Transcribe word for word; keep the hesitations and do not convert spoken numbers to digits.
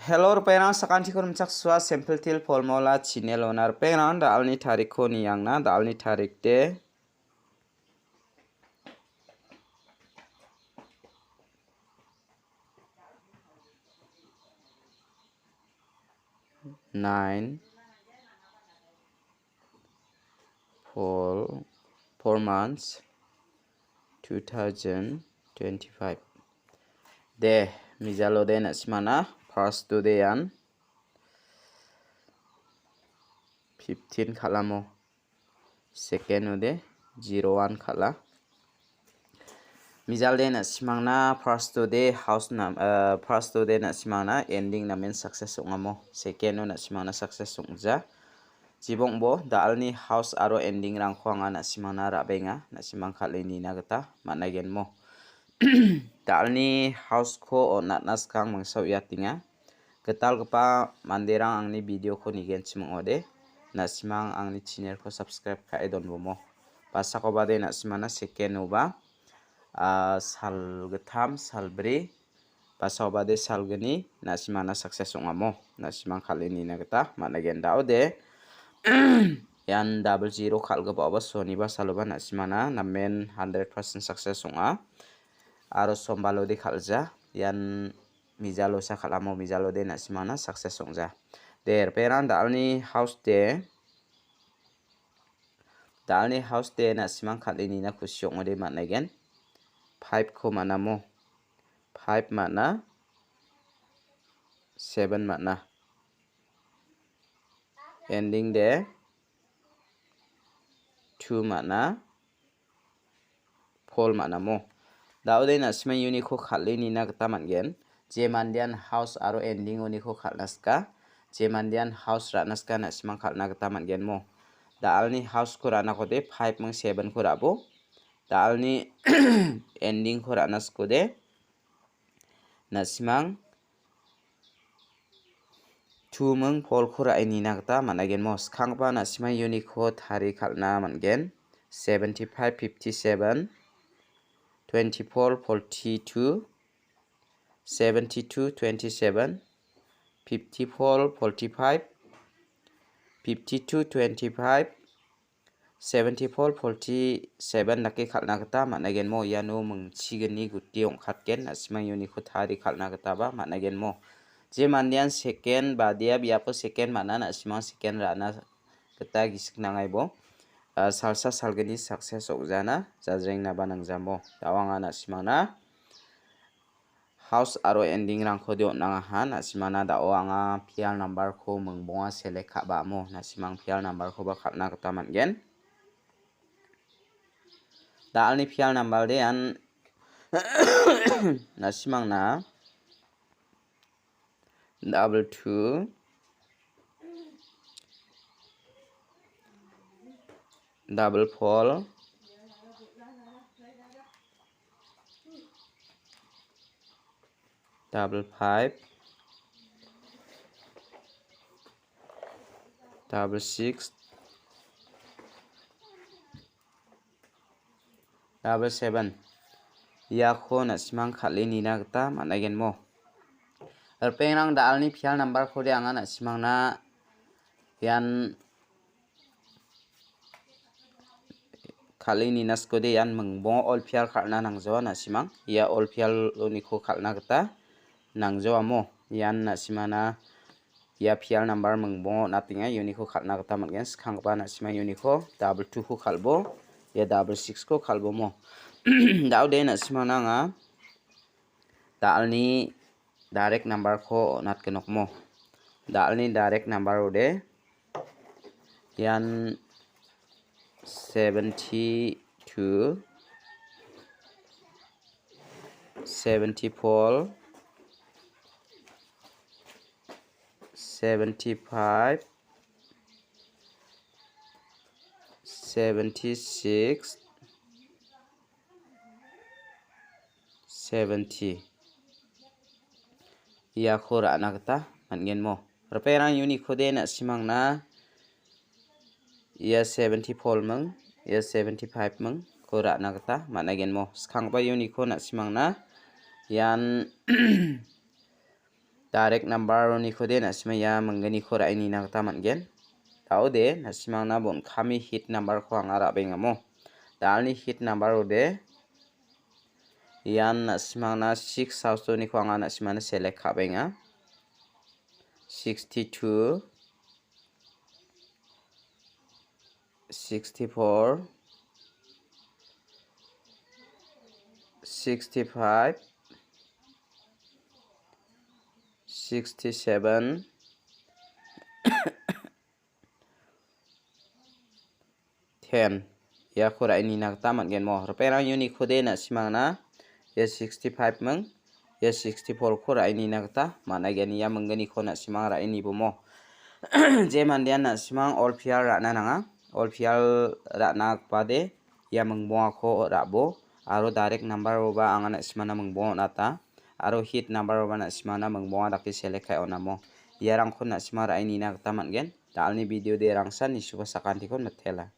Hello, ripengrang, sakantikon rimchaksoa, Simple Teer Formula channel-ona. Ripengrang, da·alni tarikko niangna, da·alni tarik de nine, four, four months, two thousand twenty-five. De, mijalode na·simangna first-ode ian fifteen kal·amo. Second-ode zero one kal·a. Mijalde na·simangna first-ode house nam-, eh, first-ode na·simangna ending namen success ong·amo. Second-o na·simangna success ong·ja. Jibongbo da·alni house aro ending-rangko anga na·simangna ra·benga. Na·simang kal·e nina gita man·aigenmo. Da·alni house-ko on·atna skang mingsa uiatenga. Gitalgipa manderang angni video-ko nigenchim ong·ode, na·simang angni channel-ko subscribe ka·e donbomo. Basakobade na·simangna second-oba, ah, salgittam, salbri, basakobade salgni na·simangna success ong·amo. Na·simang kal·e nina gita man·aigen da·ode. Ian double zero kal·gipaoba soniba saloba na·simangna namen hundred percent success ong·a. Aro sombalode kal·ja. Ian mijalosa kal·amo, mijalode na·simangna success ong·ja. De, ripengrang da·alni house de, da·alni house de na·simang kal·e nina kusi ong·ode man·aigen. Five-ko man·amo. Five man·a, seven man·a. Ending de two man·a, four man·amo. Da·ode na·simang uniko kal·e nina gita man·gen. Je mandean house aro ending uniko kal·na sika, je mandean house ra·na sika na·simang kal·na gita man·genmo. Da·alni house-ko ra·nakode five ming seven-ko ra·bo. Da·alni ending-ko ra·na sikode na·simang two ming four-ko ra·e nina gita man·aigenmo. Skanggipa na·simang uniko tarie kal·na man·gen. Seventy-five, fifty-seven, twenty-four, forty-two, seventy-two, twenty-seven, fifty-four, forty-five, fifty-two, twenty-five, seventy-four, forty-seven dake kal·na gita man·aigenmo. Iano mingchigni guti ong·katgen, na·simang uniko tarie kal·na gitaba man·aigenmo. Je mandean second badia biapo second man·a, na·simang second ra·na gita gisik nangaibo. Ah, salsa salgni success ong·jana jajrengnaba nangjamo. Da·o anga na·simangna house aro ending-rangkode on·angaha, na·simangna da·o anga pial number-ko mingbonga select ka·ba amo, na·simang pial number-koba kal·na gita man·gen. Da·alni pial number de an na·simangna double two, double four, double five, double six, double seven. Iako na·simang kal·e nina gita man·aigenmo. Ripengrang da·alni pial number-kode anga na·simangna ian kal·e nina sikode ian mingbongo all pial kal·na nangjawa na·simang. Ia all pial uniko kal·na gita nangjawa amo. Ian na·simana ia pial number mingbongo on·atenga, uniko kal·na gita man·gen. Skanggipa na·sima uniko double two-ko kal·bo, ia double six-ko kal·bomo. Da·ode na·simana anga da·alni direct number-ko on·atgenokmo. Da·alni direct number ode ian seventy-two, seventy-four, seventy-five, seventy-six, seventy. Iako ra·na gita man·genmo. Ripengrang unikode na·simangna ia seventy-four ming, ia seventy-five mingko ra·na gita man·aigenmo. Skanggipa uniko na·simangna ian Direct number-oniko de na·sima ia mingginiko ra·e nina gita man·gen. Da·ode na·simangna bon·kami hit number-ko anga ra·bengamo. Da·alni hit number-ode ian na·simangna six house-oniko anga na·simangna select ka·benga. Sixty-two, sixty-four, sixty-five, sixty-seven, ten. Iako ra·e nina gita man·gen mo. Ripengrang uniko de na·simangna ia sixty-five ming, ia sixty-four-ko ra·e nina gita man·aigen. Ia mingginiko na·simang ra·e nibomo. Je mandean na·simang all pair ra·na nanga. All pair ra·na gipade ia mingbongako ra·bo. Aro direct number-oba anga na·simana mingbonga on·ata. Aro hit number-oba na·simana mingbonga dake select ka·e on·amo. Iarangko na·sima ra·e nina gita man·gen. Da·alni video de rangsan nisuba sakantikon mitela.